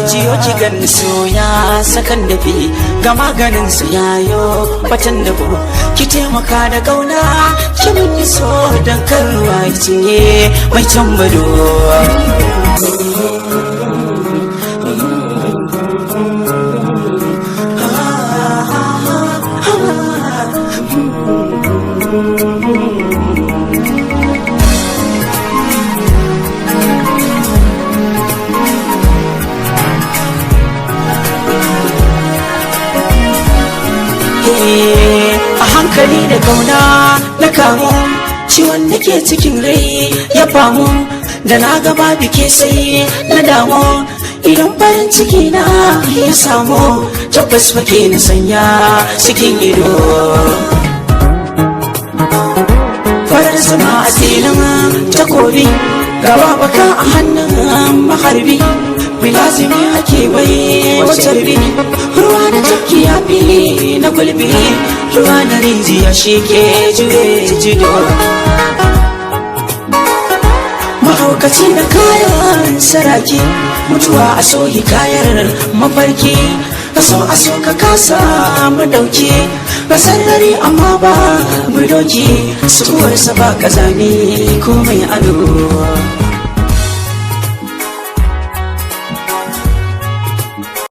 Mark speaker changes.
Speaker 1: Jiyo ki ganin soya sakan dafi ga maganin sa yayo batan dabo, ki taimaka da kauna ki mun so dan karuwa ya cinye mai tambado. A hankali da kauna na kamu, ciwon da ke cikin rai ya famu, da na gaba bike sai na damu. Idan farin ciki na ya samu, tabbas fake na sanya cikin ido. Farar zuma a filin takobi, gaba baka a hannun maharbi, mai lazimi ake bai wacarbi. Ruwa na tafki ya fi na gulbi, ruwa na rijiya shi ke jure jido. Mahaukaci na kayan saraki, mutuwa a so hikayar mafarki. Ka so a so ka kasa mu dauki ba sarari, amma ba mu doki suwarsa ba kazami ko mai ado.